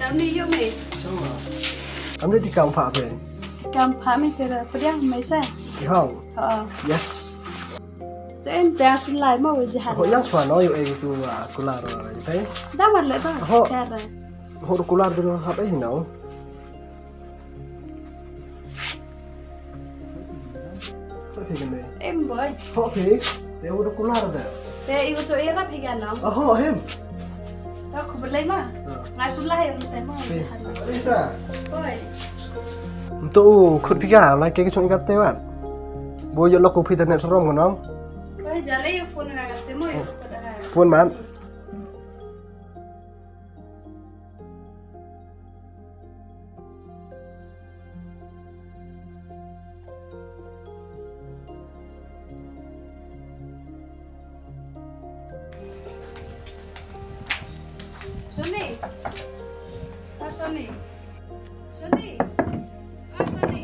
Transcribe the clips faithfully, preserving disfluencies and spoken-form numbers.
Dam ni yu me. Am ni ti kam pha phe. Kam pha me te ra pdiang me sa. Ti hong. Ha. Yes. Te em te asu lai ma we jahan. Ho yang chwa no yu e tu, ah, kular, ah, te. Dam le ba. Ho. Te ra. Ho kular tu hap e no. Em boy. Ho phi. Te u da kular da. Te i u cho i rap hi ga nang. Aho hem. Ta khu belai ma. Ah. Ngai su lai um te ma. Phi. Alisa. Boy. Nto u khut phi ga lai ke chung i gat te wan. Bo yo lok u phi da net rom ko nang. Boy jale yo phone ga gat te mo yo. Phone man. Sony. Ah, Sony. Sony. Ah, Sony.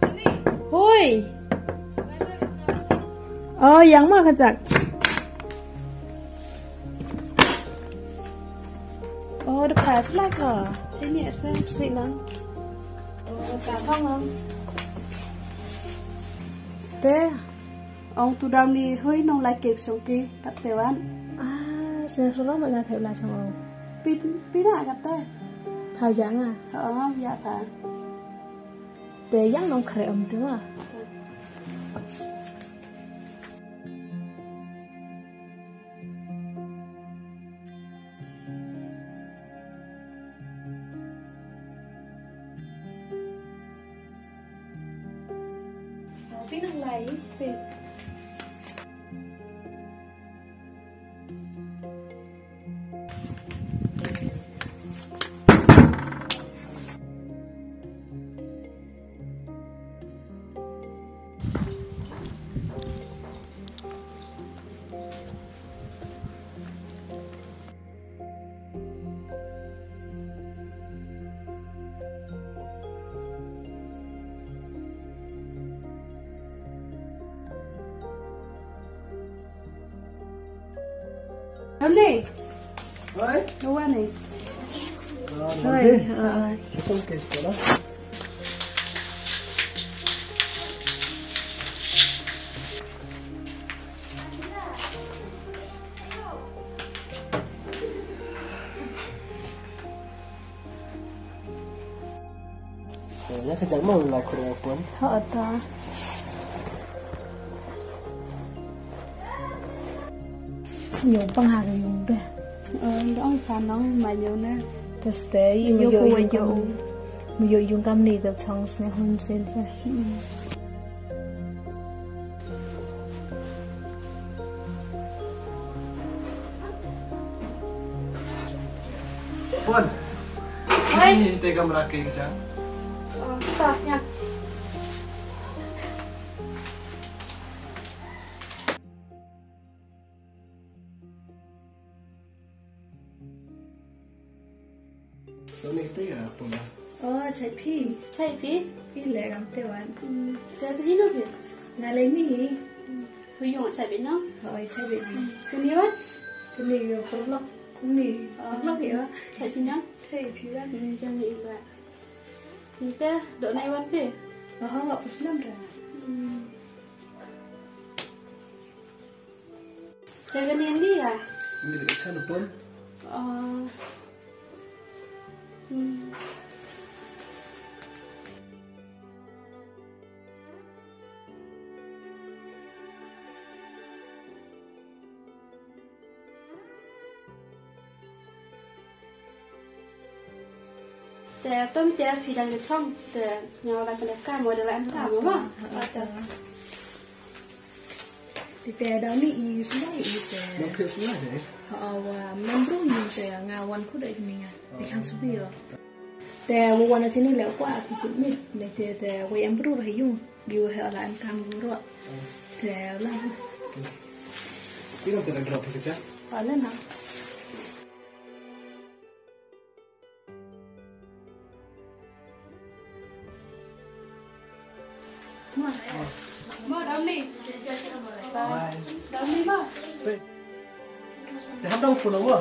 Sony. Hoi. Oh, yang ma ka jak. Oh, the past like, oh. Sini asa sini. Oh, ka chong. Te. Ong tu dam ni hoi nong lai kep song ki kat te wan. Ah, sen solo ma na te la chong ong. Pi, pi na kat te. Thau yang ah. Oh, ya ta. Te yang nong kre om tu ah. Phi nang lai, phi. Hoi. Hoi. Hoi. Ah, hoi. Ito ang case ko na. Nya ka jang mo la kure pun. Ha ta. Yo pang ha yung da. Dong pa nong ma yo na. Just stay. Yo ko wa yo. Yo yung kam ni da chong sne hun sin sa. Pon. Hai. Ni te kamra ke cha. Oh, ta nya. Soni te ya pula. Oh, chai phi. Chai phi? Phi le kam te wan. Hmm. Te phi no phi? Nga le ni. Phi yong chai phi no? Oh, chai phi. Kani wan? Kani yo perlok. Kani. Oh. Perlok ya. Chai phi no? Chai phi wan. Hmm, jam ni ba. Ni te do nai wan phi. Oh, nga pus nam ra. Hmm. Te kane ngi ïa? Ngi ïa chan pon. Ah. Hmm. Te tom te phi dang ïa chong te nga la kane ka mo da la em ka mo ma. Te te da ni i sumai i te. Mo phi sumai de. Ha wa membru ni te nga wan ku da ni nga. Di kan subi yo. Te wa wan chini le kwa ku ku mit ne te te wa membru ra yung. Gi wa ha la em ka mo ro. Te la. Ki ram te da drop ke cha. Ala na. Ma, dam ni. Dam ni, ma. Hey. Te ham dang phone wa.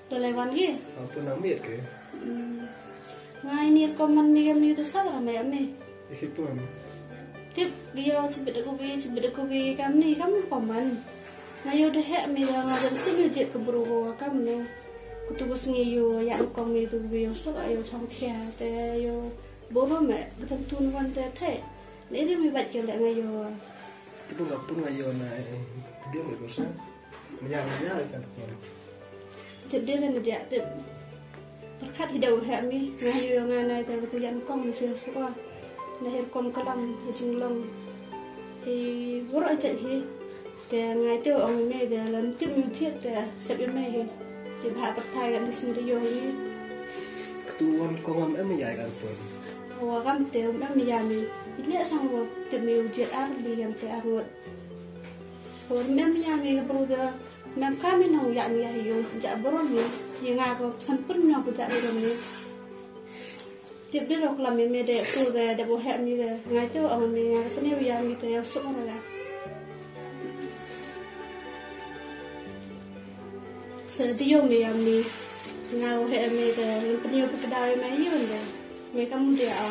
Dole wan gi. Ampun amit ke. Hmm. Ngai ni rukom man mi kam ni tu sa ra me me. Ih pun. Tip dia sebit aku bi sebit aku bi kam ni kam rukom man. Ngai yo deh me da ngai dan tu ni je ke bru ko kam ni. Ku tu bus ngi yo ya rukom mi tu bi yo so yo chong thia te yo boro me betul tu wan te te. Ni ri mi bat ke le ngai yo. Tipu ka pun nga ïoh na, eh, dia me ko sa. Maya maya ka tu. Tip dia na dia tip. Perkat hi dau ha mi nga ïoh nga na ta ku yan kong mi sia sua. Na her kom kalam hi jinglong. Hi bor aja hi. Te ngai te ong me de lan tip mi thiat te sep ïa me hi. Te bha pat thai kan dis mi ïoh hi. Ktu wan kong am em ya ka pun. Wa kam te em ya mi. Ile sang wa tip mi u jiat ar li yam te ar ngot. Hor mem ya mi bru da mem ka mi nong ya mi ya yo ja bro mi. Ye nga ko san pun nong ko ja bro mi. Tip de rok la mi me de tu de de bo he mi de ngai tu ong mi nga ko ne ya mi te yo su ong la. Sa de yo mi ya mi nga o he mi de ngan pun yo ko da me yo de. Me kam de a.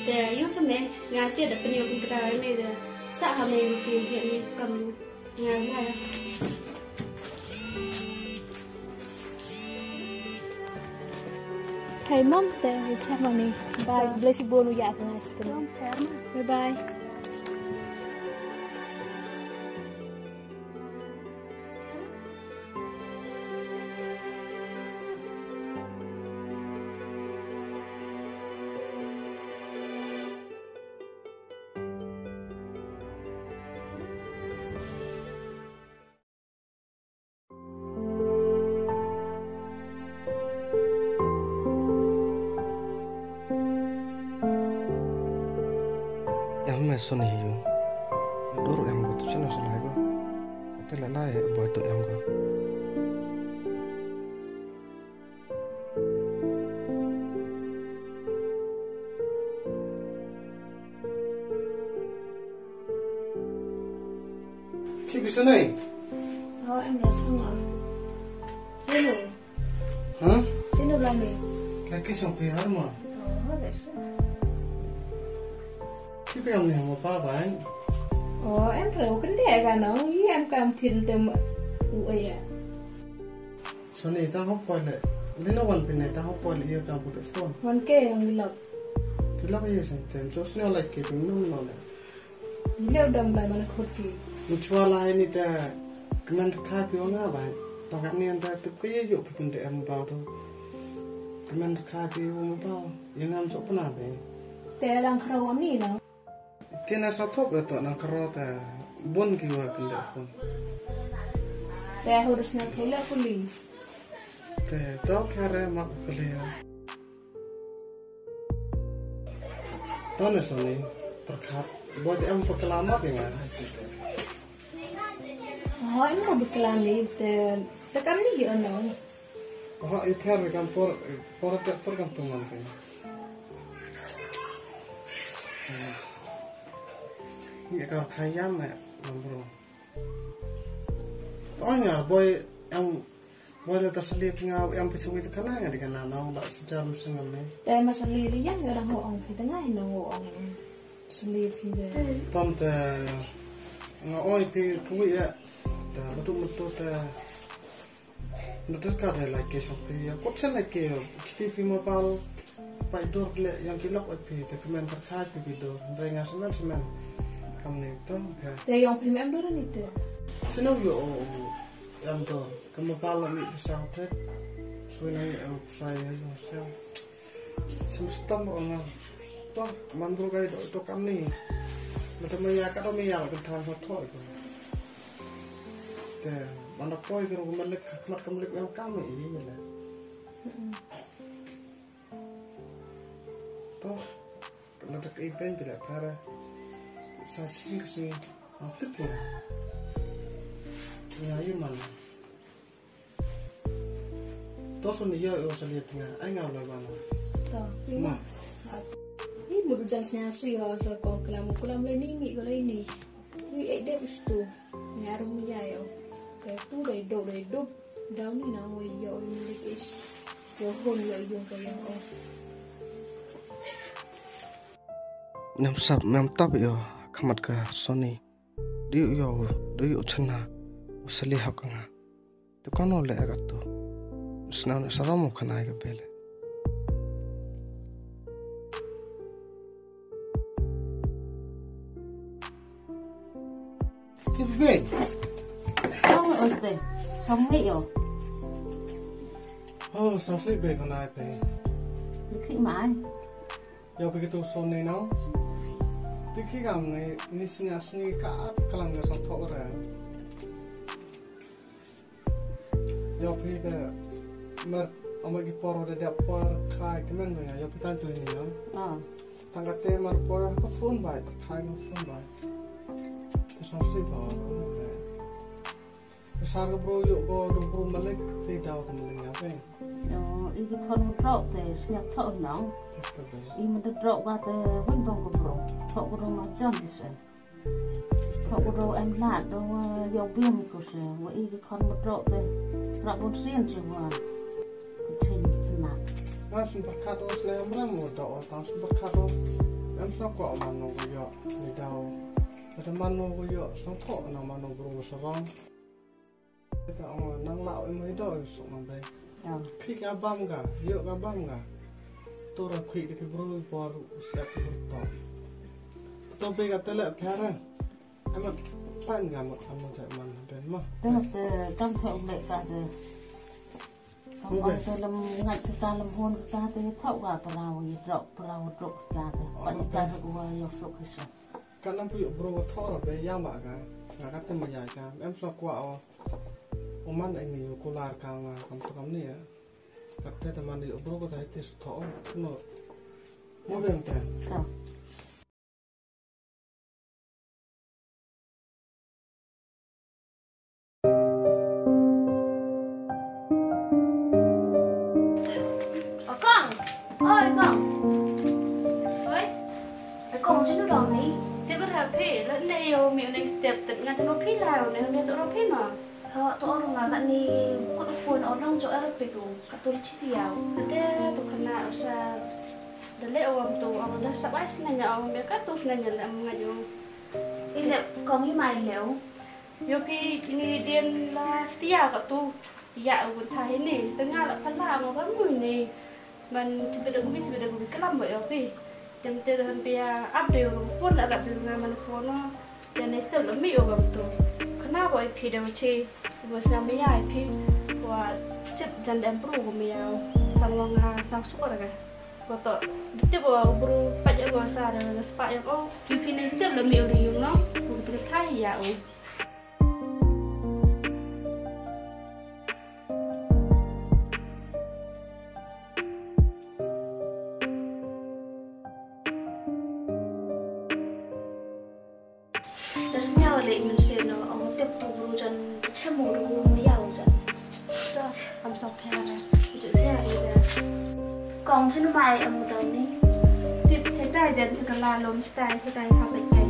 Te ïoh sa me nga te da pynïoh kum kata me da sa ha me ïoh te je me kam nga nga. Hai mam te ïoh sa ma ni. Bye. Bless you bonu ya ka nga. Bye bye. Em me son hi yu. Dur em ko tu chana salai ko. Ate la lai boy tu em ko. Ki bisanai? Oh, em la chang ah. Hello. Ha? Sino la me? La ki song pe har ma. Oh, la sa. Ki pe am ne mo pa ba. Oh, em ro kan de ga no. Yi em kam thin te mo. U ya. Soni ta hop pale. Lino wan pine ta hop pale yo ta bu phone. Wan ke yang lok. Lok yo sen tem. So sino like ke pin no no le. Leo dam lai mana khot ki. Ni chwa lai ni ta kmen kha pi wa nga ba. Ta ka ni anta tup ke yo pi kun de em ba to. Kmen kha pi wa ma ba. Yang am so pna be. Te lang khro ni no. Tina sa thop ya to nang karo ta bun ki wa kende phone. Te hurus na thela kuli. Te to kare mak kuli ya. To ne soni perkhat. Bo te em perkelama ke nga. Oh, em mo perkelama te te kam ni yo no. Oh, i pher kam por por te por kam tu man te. Ye ka khayam me nombro. To nya boy em boy la ta sali nga em pe sui ta kana nga de kana na la sejam sengam ne. Te ma sali ri yang orang ho ong phi tengah no ho ong. Sali phi de. Tom te nga oi phi thui ya. Ta betul betul te. Mater ka dei lai ke song phi ya kot sen lai ke yo. Kiti phi ma pal. Pai dur le yang phi lok phi te kemen terkait phi dur. Dei nga semen semen. Kam ni to ka. Te yong phi mem dur ni te. Sino yo o o. Yang dur. Kam ma pal ni phi sang te. Sui na ni em sai ya yo sang. Sem stom o nga. To man dur kai do to kam ni. Mata maya ka do maya kan thang ho thoi ko. Te man da poi ko ko malik khmat ka malik em kam ni i le. To na ta kai ben bila para. Sa sing sing. Ang tip ya. Ya yu man. To sun yo yo sa liat nga ai nga la bang. To. Ma. Ni mu du jan snya sri ho so ko klam klam le ni mi ko le ni. Ni e de ustu. Nga ru mu ya yo. Ke tu dai do dai do. Dau ni na we yo ni le ke. Yo hon yo yo ka yo. Nam sap nam tap yo khmat ka soni. Diu yo diu chana. Usali hak nga. Tu kono le aga tu. Sna na saram khana ga bele. Tibe. Kong oi pe. Song ni yo. Oh, song si be khana pe. Dikhi mai. Yo pe tu song ni no. Dikhi kam ni ni sini asni ka kalang ni song thok re. Yo phi te mer amo ki por de de por khai kemen me yo phi tan tu ni yo. Ah. Tang ka te mer por ka phone bai khai no phone bai. Te song si ba. Sar ka bro yo ko do bro malik te daw ko malik ya pe. Yo i ki khon bro te snya tho no. I men de bro ka te hon bong ko bro. Tho ko ma jam di se. Ko u do em la do wa yo biang ko se wa i ki khon mo do te. Ra bon sien se wa. Ko chen ki na. Nga sum perkat o sle em ram mo do o tang sum perkat o. Em sna ko man no ko yo ni dau. Kata man no ko yo song tho na man no bro sarong. Kata ong nang la oi mai do oi sok nang dai. Khi ka bam ga, yo ka bam ga. Tora khi de ki bro bor siap ki bro to. To be ka tele phara. Ama pan ga ma kam ja man den ma. Te te kam thok le ka de. Kam ong te lam ngat ka lam hon ka te thok ga parau ye drok parau drok ka te. Pa ka ko yo sok ka sa. Ka nam pu yo bro ka thok ra be yang ba ka. Nga ka te ma ya ka. Em so kwa o. Uman ai mi kular ka nga kam to kam ni ya. Kat te man di obro ko dai tis to no. Mo ben te. Akong. Oi, Kong. Oi. Akong, sino dong ni? Te ber ha phi, la ne yo mi next step tet nga te no phi la ne ne to ro phi ma. Ha, to ong nga kat ni kut phone ong nong jo er pe tu kat tu chi tiaw. Ade tu khana usa dale ong tu ong dah sabai snanya ong me kat tu snanya le ong nga jo. I le kong i mai le ong. Yo phi ini dien la setia kat tu. Ya ong tha ini tengah la pala ong ram ni. Man, tibit da gubi, tibit da gubi, kelam ba yo phi. Dem te da han pia, ap de ru phone, arap de ru nga man phone no. Dem ne step la mi o gam tu. Kena ba i phi da uchi, ba sna mi ya i phi. Wa chip jan dem pru ko mi ya. Tang wa nga sang sukar ka. Wa to, bete ba bru pa ya wa sa da nga spa ya o. Ki phi ne step la mi o de yung no. Ku tu thai ya o. Da sñiaw leh mynsiem no, ong tip tu bru jan chem u ruh u ma yaw jan. To, am sop pher. Ju sia ri da. Kong chun mai am dong ni. Tip chetai jan chu kala lom stai chetai ha pek kai.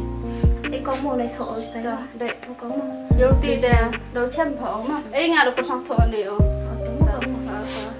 E kong mo lai tho oi stai. To, dei. Kong mo. Yo ti da, do chem pha ong ma. E nga lo ko sang tho ne o. To mo kong mo.